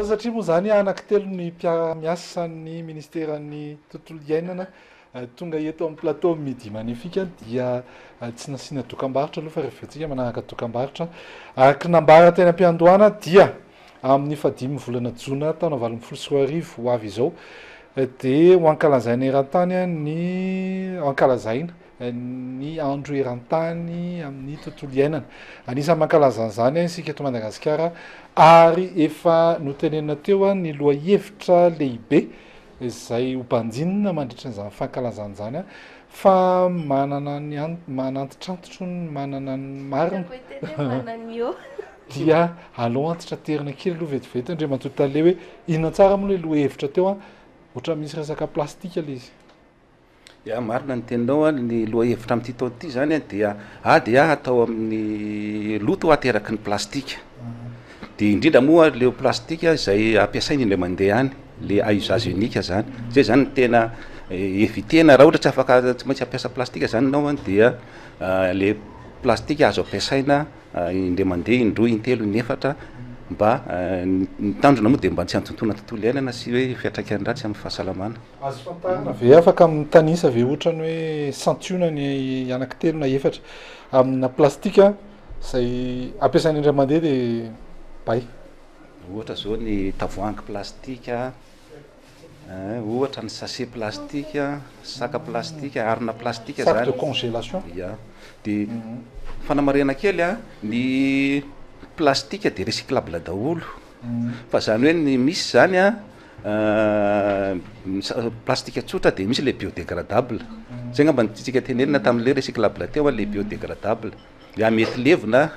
Satria moa izany anankitelo ny mpiara-miasan'ny ministeran'ny tontolo iainana tonga eto amin'ny plateau Midi Magnifique dia tsy nasiana dokambarotra aloha fa rehefa tsika manaraka dokambarotra. Araka ny nambara teny am-piandohana dia amin'ny fahadimy volana jona taona 2018 ho avy izao dia ho ankalazaina eran-tany ny ho ankalazaina ny andro eran-tany amin'ny tontolo iainana. Anisan'ny mankalaza an'izany isika eto Madagasikara ary efa notenenina teo ny lohahevitra lehibe izay ho banjinina mandritra an'izany fankalazana izany fa manana ny manantitrantitro ny manana ny marina dia aleo antitraterina kely aloha vetivety Andriamatoa Tale hoe inona tsara moa ilay lohahevitra teo an, ohatran'ny misy resaka plastika ilay izy. Ya, marina ny teninao an, ny lohahevitra amin'ity taona ity izany an dia ady atao amin'ny loto ateraky ny plastika. Dia indrindra moa ireo plastika izay ampiasaina indray mandeha any, le à usage unique zany. Zay zany no tena éviter-na raha ohatra tsy afaka tsy maintsy hampiasa plastika zany ianao an dia le plastika azo ampiasaina indray mandeha, indroa, intelo, inefatra mba ny tanjona moa dia mba tsy hantontona tontolo iainana sy hoe fiantraikany ratsy amin'ny fahasalamana. Azo fantarina ve, afaka mitanisa ve ohatrany hoe santionany anankitelo na efatra amina plastika izay ampiasaina indray mandeha dia bay? Ohatra zao ny tavoahangy plastika, ohatra ny sachet plastika, saka plastika, harona plastika zany. Sac de congélation. Ya, dia fanamarihana kely an, ny plastika dia recyclable daholo, fa zany hoe ny misy zany an, plastika tsotra dia misy le biodégradable, zay angamba no tiantsika tenenina tamin'le recyclable teo an, le biodégradable, ya mety levona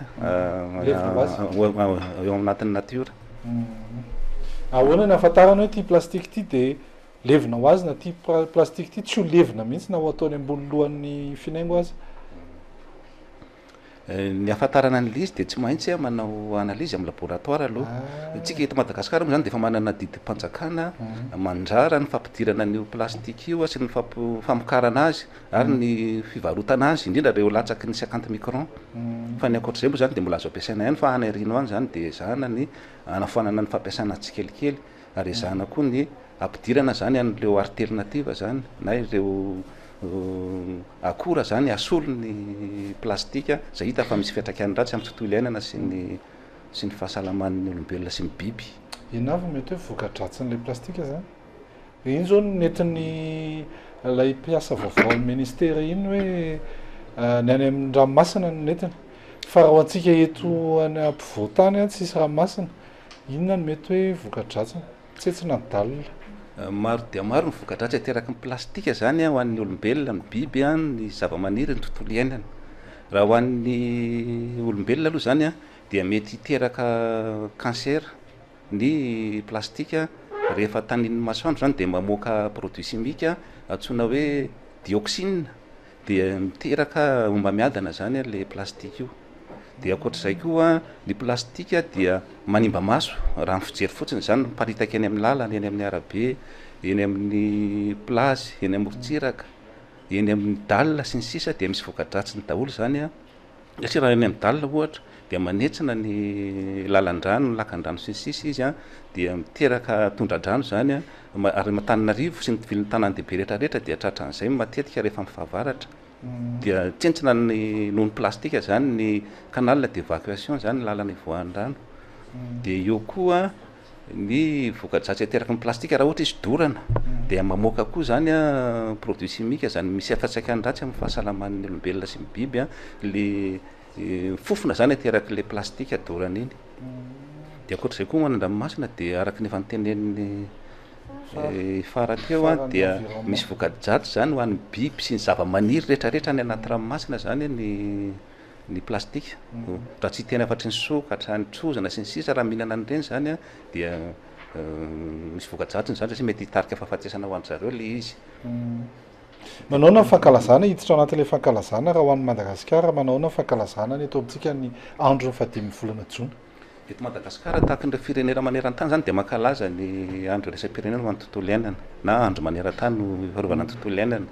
eo anatin'ny natiora. Ahoana ny ahafantarana hoe ity plastika ity dia levona ho azy na ity plastika ity tsy ho levona mihitsy na ho ataony ambony lohan'ny finaingo aza? Ny ahafantarana an'ilay izy dia tsy maintsy manao analyse amin'ny laboratoire aloha. Isika eto Madagasikara moa izany dia efa manana didim-panjakana mandrara ny fampidirana an'io plastique io sy ny famokarana azy ary ny fivarotana azy, indrindra ireo latsaky ny cinquante microns. Fa ny ankoatr'izay moa izany dia mbola azo ampiasaina ihany fa any aoriana any izany dia ezahana ny hanafoanana ny fampiasana azy tsikelikely ary ezahana koa ny ampidirana izany an'ireo alternative izany na ireo akora izany hasolo ny plastika izay hita fa misy fiantraikany ratsy amin'ny tontolo iainana sy ny sy ny fahasalaman'ny olombelona sy ny biby. Inona avy no mety hoe voka-dratsin'ilay plastika izany? Iny izao no nentin'ny ilay mpiasa vaovaon'ny ministera iny hoe ny any amin'ny ranomasina no nentiny. Fa raha ho antsika eto any ampovoan-tany tsisy ranomasina, inona no mety hoe voka-dratsiny? Tsentsina ny dalle. Maro dia maro ny voka-dratsy ateraky ny plastika izany ho an'ny olombelona, ny biby, ny zava-maniry, ny tontolo iainana. Raha ho an'ny olombelona aloha izany dia mety hiteraka cancer ny plastika rehefa tanin'ny masoandro izany dia mamoaka produit chimique antsoina hoe dioxine dia miteraka homamiadana izany ilay plastika io. Dia ankoatr'izay koa ny plastika dia manimba maso, raha ny fijery fotsiny izany miparitaka eny amin'ny lalana, eny amin'ny arabe, eny amin'ny plage, eny amorontsiraka, eny amin'ny dalle sy ny sisa dia misy voka-dratsiny daholo izany an, satria raha eny amin'ny dalle ohatra dia manetsina ny lalan-drano, ny lakan-drano sy ny sisa izy an, dia miteraka tondra-drano izany an, ary Antananarivo sy ny ville tanàn-dehibe rehetra rehetra dia tratran'izay matetika rehefa amin'ny fahavaratra. Dia tsentsina ny noho ny plastika zany ny canal d'évacuation zany lalana ivoahan'ny rano. Dia eo koa ny voka-dratsy ateraky ny plastika raha ohatra izy dorana dia mamoaka koa zany produit chimique zany misy fiantraikany ratsy amin'ny fahasalaman'ny olombelona sy ny biby le fofona zany aterak'le plastika dorana iny. Dia ankoatr'izay koa any an-dranomasina dia araka ny efa notenenin'ny Fara teo dia misy voka-dratsy izany ho an'ny biby sy ny zava-maniry rehetrarehetra any anaty ranomasina izany ny ny plastika. Raha tsy hiteny afa-tsy ny sokatra, ny trozona sy ny sisa raha mihinana an'ireny izany dia misy voka-dratsiny izany satria mety hitarika fahafatesana ho an-dry zareo ilay izy. Manahoana ny fankalazana, hiditra ao anatin'ilay fankalazana raha ho an'i Madagasikara, manahoana ny fankalazana ny eto amintsika ny andron'ny fahadimin'ny volana jona? Eto Madagasikara, tahaka ireo firenena maneran-tany izany dia mankalaza ny andro iraisam-pirenena ho an'ny tontolo iainana na andro maneran-tany ho fiarovana ny tontolo iainana.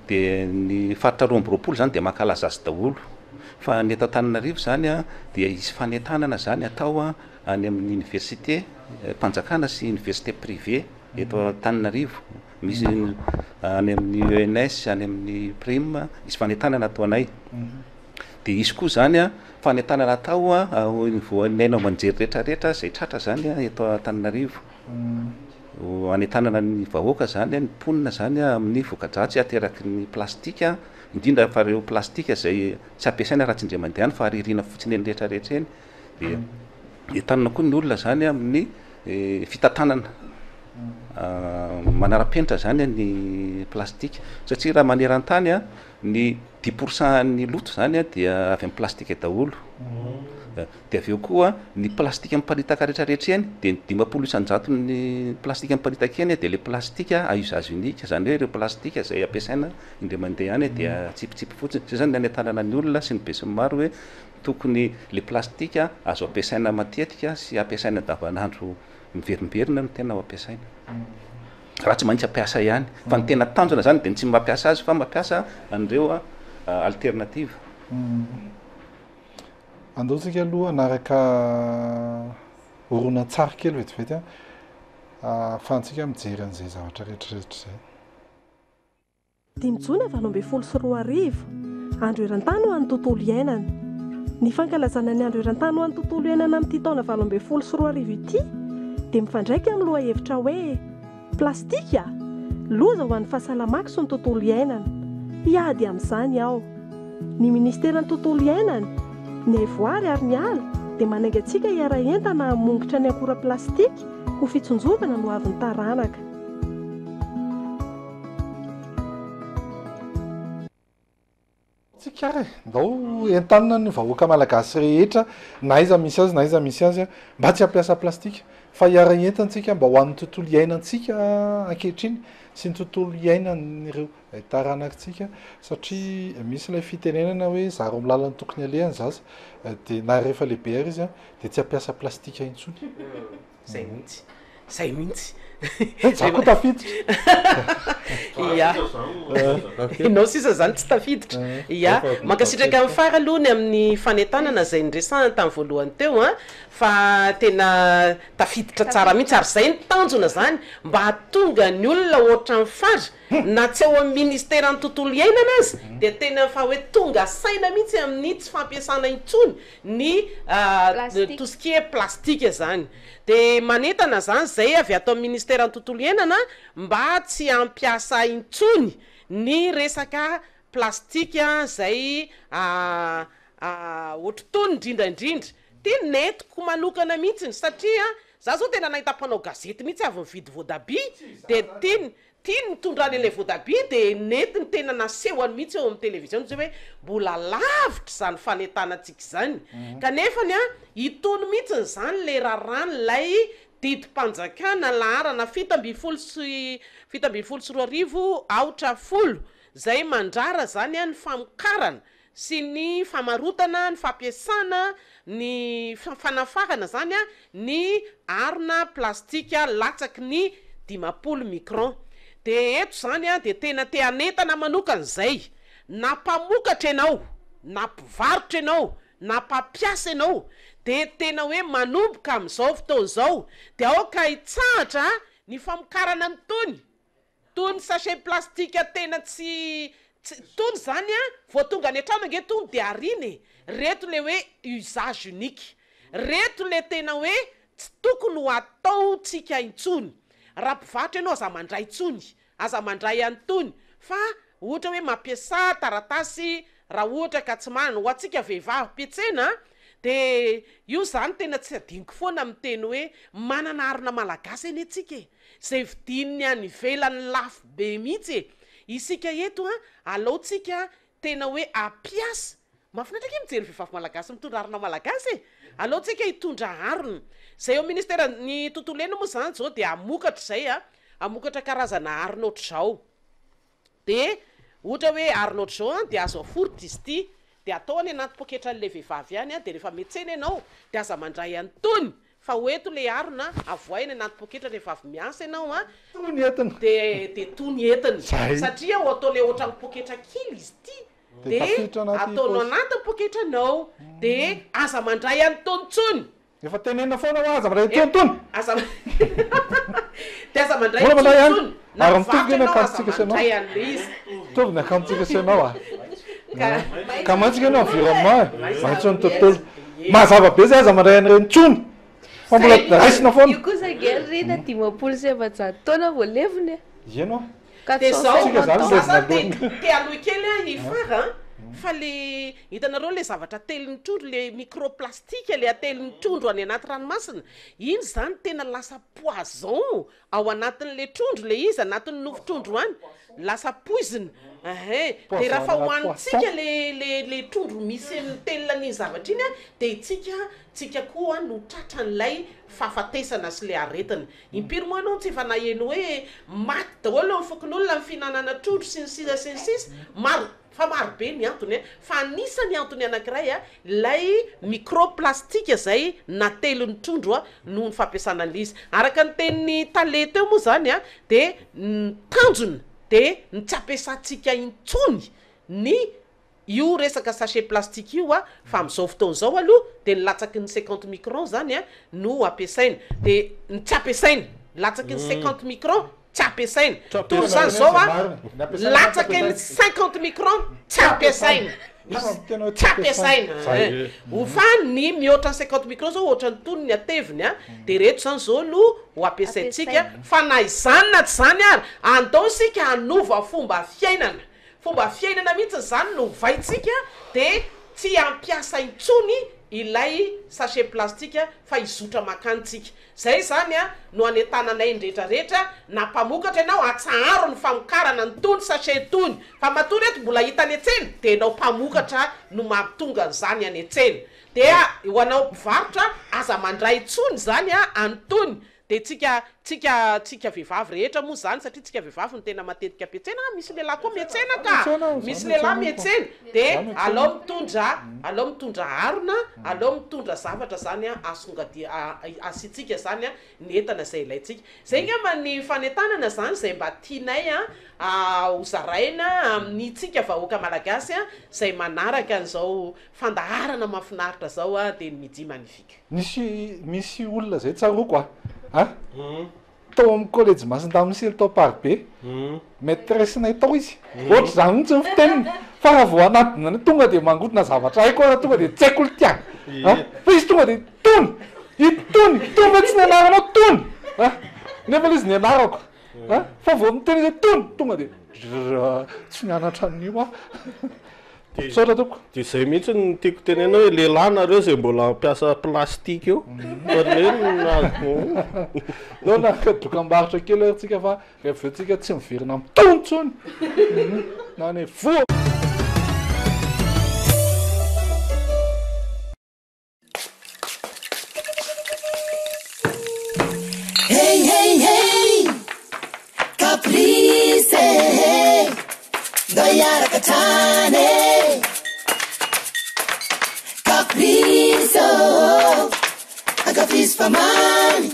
Dia ny faritra 22 izany dia mankalaza azy daholo. Fa ny eto Antananarivo izany dia hisy fanentanana izany atao any amin'ny université mpanjakana sy université privé eto Antananarivo. Misy any amin'ny ENS, any amin'ny Prime, hisy fanentanana ataonay. Dia hisy koa izany fanentanana atao au niveau an'ny haino aman-jery rehetrarehetra izay tratra izany eto Antananarivo. Hanentanana ny vahoaka izany, ny mponina izany amin'ny voka-dratsy ateraky ny plastika, indrindra fa ireo plastika izay tsy ampiasaina raha tsy indray mandeha any fa aririna fotsiny eny rehetrarehetra eny. Dia entanina koa ny olona izany amin'ny fitantanana manara-penitra izany ny plastika satria raha maneran-tany ny dix pour cent an'ny loto izany dia avy amin'ny plastika daholo. Dia avy eo koa ny plastika miparitaka rehetrarehetra eny dia ny 50 isan-jaton'ny plastika miparitaka eny dia ilay plastika à usage unique, izany hoe ireo plastika izay ampiasaina indray mandeha ihany dia atsipitsipy fotsiny. Izay izany ny hanentanana ny olona sy ny besinimaro hoe tokony ilay plastika azo ampiasaina matetika sy ampiasaina andavanandro miverimberina no tena ho ampiasaina. Raha tsy maintsy ampiasa ihany. Fa ny tena tanjona izany dia ny tsy mampiasa azy fa mampiasa an'ireo alternative. Andao tsika aloha hanaraka horonantsary kely vetivety ahafahantsika mijery an'izay zavatra rehetrarehetra izay. Dimy jona 2018, Andro eran-tany ho an'ny tontolo iainana. Ny fankalazana ny Andro eran-tany ho an'ny tontolo iainana amin'ity taona 2018 ity dia mifandraika amin'ny lohahevitra hoe Plastika? Loza ho an'ny fahasalamako sy ny tontolo iainana. Hiady amin'izany aho. Ny Minisiteran'ny Tontolo iainana, ny Haivoary ary ny Ala dia manainga antsika hiara-hientana hamongotra ny akora plastika ho fitsinjovana ny hoavin'ny taranaka. Tsika ary e! Ndao entanina ny vahoaka malagasy rehetra na aiza misy azy na aiza misy azy mba tsy hampiasa plastika fa hiara-hientana tsika mba ho an'ny tontolo iainantsika ankehitriny sy ny tontolo iainan'ireo taranakitsika satria misy ilay fitenenana hoe zaro amin'ny lalana tokony aleha ny zaza dia na rehefa lehibe ary izy dia tsy hampiasa plastika intsony. Zay mihitsy. Zay mihitsy. Za koa tafiditra. Ya. Ianao sisa zany tsy tafiditra. Ya. Mankasitraka an'i Fara aloha ny amin'ny fanentanana izay niresahany tamin'ny voalohany teo an, fa tena tafiditra tsara mihitsy ary zay ny tanjona zany mba hahatonga ny olona ohatran'i Fara na tsy ao amin'ny ministeran'ny tontolo iainana aza dia tena efa hoe tonga saina mihitsy amin'ny tsy fampiasana intsony ny tout ce qui est plastique zany. De manentana zany zay avy ato amin'ny ministeran'ny tontolo iainana mba tsy hampiasa intsony ny resaka plastique zay ohatr'itony indrindra indrindra. Ty nentiko manokana mihitsiny satria za zao tena nahita mpanao gazety mihitsy avy nividy voadabia de tiany Tiany nitondrany ilay voatabia dia nentiny tena nasehony mihitsy eo amin'ny televiziona izay hoe mbola lavitra izany fanentanantsika izany kanefany an itony mihitsiny izany ilay raràn'ilay didim-panjakana laharana 2017 aotra 10 izay mandrara izany an ny famokarana sy ny famarotana, ny fampiasana, ny fanafarana izany ny harona plastika latsaky ny 50 micron. Dia eto izany dia tena te hanentana manokana izay, na mpamokatra ianao, na mpivarotra ianao, na mpampiasa ianao, dia tena hoe manomboka amin'izao fotoana izao dia aoka hitsahatra ny famokarana an'itony Tony sachet plastique tena tsy tsy tony zany an, vao tonga any an-trano ange tony de ariana e, reto le hoe usage unique, reto le tena hoe tsy tokony ho ataontsika intsony, raha mpivarotra ianao aza mandray intsony, aza mandray an'itony fa ohatra hoe mampiasà taratasy raha ohatra ka tsy manana, ho antsika vehivavy mpiantsena de io zany tena tsy adinoko foana miteny hoe manana arina malagasy anie tsika e, Zay vidian'ny any ivelany lafo be mihitsy e! Isika eto an, alao tsika tena hoe ampiasa, mahafinaritra akia mijery vehivavy malagasy mitondra harona malagasy e! Alao tsika hitondra harona. Zay ao ministera ny tontolo iainana moa zany zao dia hamokatra izay an, hamokatra karazana harona ohatr'izao. Dia ohatra hoe harona ohatr'izao an, dia azo aforitra izy ity, dia atao any anaty poketran'ilay vehivavy any an, dia rehefa miantsena ianao dia aza mandray an'itony Fa ho eto le harona avohay any anaty poketra rehefa avy miasa ianao an, Tony entina. de de tony entina. Zay. Satria ho atao le ohatran'ny poketra kely izy ity. De ataonao anatin'ny poketranao. De aza mandray an'itony intsony. Efa tenenina foana hoa aza mandray intsony tony. Aza De aza mandray Mbola mandray intsony ihany. tsony. Na Ary mitovy mivarotra nge ny ianao aza akanjontsika sy ianao. mandray an'ilay izy. Mitovy ny akanjontsika sy ianao a. Ka Ka maintso nge ny environnement e. Maintso Maintso ny ny tontolo. Mazava be zay aza mandray an'ireny intsony. Fa mbola Zay. raisina foana. Io kosa ange ry Rina 450 taona vao levona e. Eny hoa. De zao, Tsika zany za levona zany te aloha. te halohy kely an i Fara an, fa le hitanareo le zavatra atelin'ny trondro le microplastique le atelin'ny trondro any anaty ranomasina, iny zany tena lasa poison ao anatin'le trondro le izy, anatin'ny nofon-trondro any, lasa poizina, ehe, de Poison raha fa ana hohanintsika poisson. le le le trondro misy mitelina an'iny zavatra iny an, de itsika tsika koa no tratran'ilay fahafatesana sy le aretina. Impiry moa ianao no tsy efa naheno hoe maty daholo ny fokonolona ny fihinanana trondro sy ny sisa sy ny sisa, maro fa maro be ny antony a, fa anisany antony anankiray a ilay micro-plastique izay natelin'ny trondro a noho ny fampiasana an'ilay izy. Araka ny tenin'ny tale teo moa izany a dia ny tanjona dia ny tsy ampiasantsika intsony ny Io resaka sachet plastique io a, fa amin'izao fotoana izao aloha dia ny latsaky ny cinquante microns zany a no ampiasaina, dia ny tsy ampiasaina, latsaky ny cinquante microns tsy ampiasaina, toy izany izao a, latsaky ny cinquante microns tsy ampiasaina, tsy ampiasaina eh, ho fa ny mihoatra ny cinquante microns zao ohatran'ny tony ny hateviny a, dia ireto zany izao no ho ampiasaintsika, fa na izany na tsy izany ary, andao isika hanova fomba fiainana. Fomba fiainana mihitsy izany no ovaintsika dia tsy hampiasa intsony ilay sachet plastique fa hizotra mankany tsika. Zay izany no anentananay ny rehetra rehetra na mpamokatra ianao atsaharo ny famokarana an'itony sachet itony fa matoa reto mbola hita any an-tsena dia ianao mpamokatra no mahatonga an'izany any an-tsena. Dia ho anao mpivarotra aza mandray intsony izany an'itony Dia tsika, tsika, tsika vehivavy rehetra moa izany, satria tsika vehivavy no tena matetika mpiantsena, ah misy lehilahy koa miantsena ka! Misy lehilahy miantsena, dia alao mitondra, alao mitondra harona, alao mitondra zavatra izany an, asongadi-, asiantsika izany an, ny entana izay ilaintsika. Izay angamba ny fanentanana izany izay mba tianay an, ho zaraina amintsika vahoaka malagasy an, izay manaraka an'izao fandaharana mahafinaritra izao an, dia ny Midi Magnifique. Nisy misy olona zay tsaroako a a tao amin'ny kolejy Masindahy tao Amparibe, maitresse-nay tao izy, ohatr'izany mihitsy ny fiteniny, fa raha vao hanadina anay tonga de mangodina zavatra haiko aho tonga de tsy haiko lty a a fa izy tonga de itony, itony, itony ve tsy nianaranao itony a, nefa le izy nianarako a, fa vao miteny izy hoe itony tonga de tsy nianatra an'io aho. Misaotra tompoko. Dia izay mihitsy no tiako tenenina hoe lehilahy nareo izay mbola mampiasa plastique eo fa ireny no azo. Aleo naka dokambarotra kely ary tsika fa rehefa avy eo tsika tsy miverina mitony intsony na any voa. Hey hey hey Caprice eh Ndao hiaraka hatrany eh Caprice oh Ankafizo fa mamy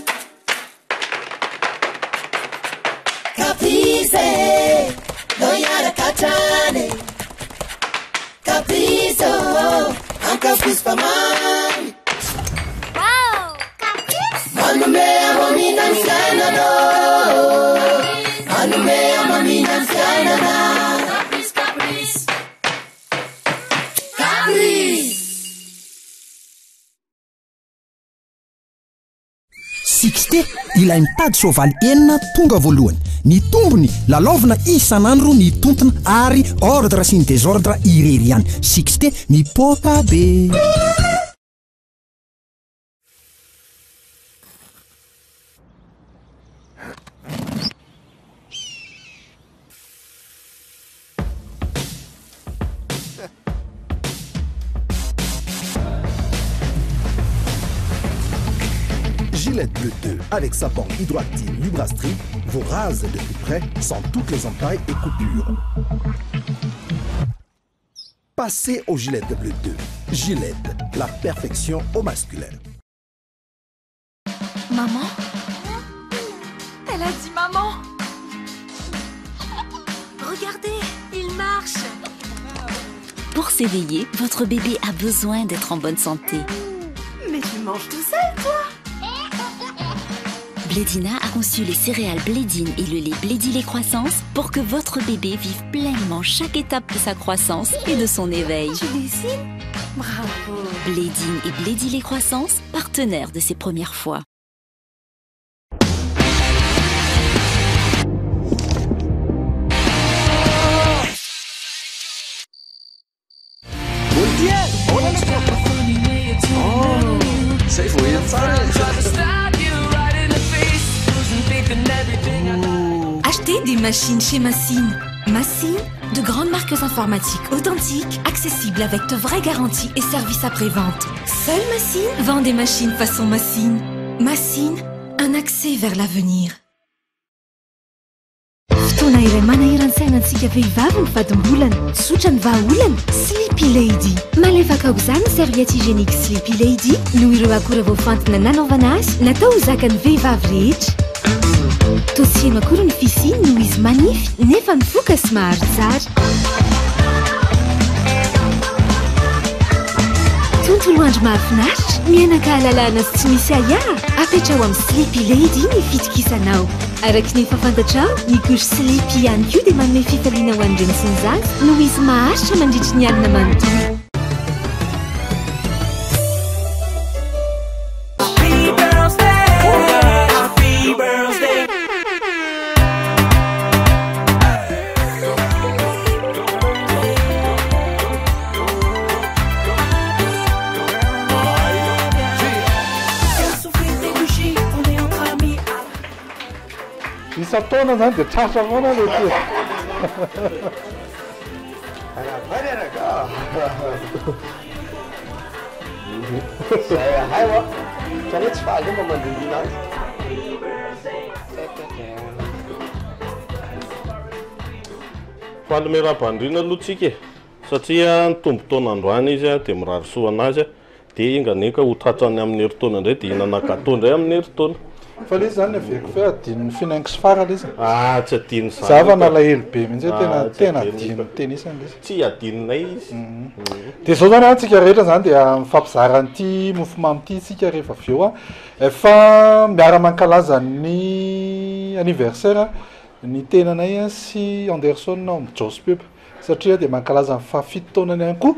Caprice eh, ndao hiaraka hatrany eh. Caprice oh, ankafizo fa mamy. Wow! Caprice! Manome hamamiana ny fiainana oh. Manome hamamiana ny fiainana. Caprice, caprice! Caprice! Sixte, ilay mitady soavaly enina tonga voalohany. Ny tombony, lalaovina isan'andro ny tontona ary ordre sy ny désordre irery ihany. Sixte, mipoaka be. Gillette Bleu 2, avec sa bande hydroactive Lubrastrip, vous rase de plus près sans toutes les entailles et coupures. Passez au Gillette Bleu 2. Gillette, la perfection au masculin. Maman? Elle a dit maman! Regardez, il marche! Pour s'éveiller, votre bébé a besoin d'être en bonne santé. Mais tu manges tout seul, toi Blédina a conçu les céréales Blédine et le lait Blédilait Croissance pour que votre bébé vive pleinement chaque étape de sa croissance et de son éveil. Tu dessines Bravo Blédine et Blédilait Croissance, partenaires de ses premières fois. Zay vao heno tsara e. Achetez des machines chez Massine. Massine, de grandes marques informatiques authentiques, accessibles avec de vraies garanties et services après-vente. Seule Massine vend des machines façon Massine. Massine, un accès vers l'avenir. Fotoana iray manahiran-tsaina antsika vehivavy ny fadimbolana. Tsotra ny vahaolana, Sleepy Lady. Malefaka aok'izany ny serviette hygiénique Sleepy Lady noho ireo akora voafantina nanaovana azy natao ho zakan'ny vehivavy rehetra. Toa tsy heno akory ny fisiany noho izy manify nefa mifoka sy maharo tsara. Tontolo andro mahafinaritra, miaina an-kahalalahana sy tsy misy ahiahy, apetraho amin'ny Sleepy Lady ny fitokisanao. Araka ny efa fantatrao, ny couche Sleepy ihany koa dia manome fifaliana ho an'ny reny sy ny zaza noho izy maharitra mandritry ny alina manontolo. Isan-taona zany dia tratra foana le ty. Zay ahay wa. Fa tsy faly io mba mandindina azy. Faly miarahaba an'i Rina aloha tsika e, satria nitombo taona androany izy dia mirary soa anazy. Dia enga anie ka ho tratrany amin'ny herintaona indray dia hihinana gateau indray amin'ny herintaona. Fa le izy zany heveriko fa hoe adinon'ny Finainx fara le izy. Ah tsy adino izany. Za fa nalahelo be mihitsy hoe tena tena adino tenisany le izy. Tsy adinonay izy. Dia izao zany an, tsika rehetra zany dia mifampizara an'ity mofomamy ity isika rehefa avy eo an, fa miara mankalaza ny anniversaire ny tenanay sy Anderson ao amin'ny Jao's Pub satria dia mankalaza ny fahafito taonany ihany koa.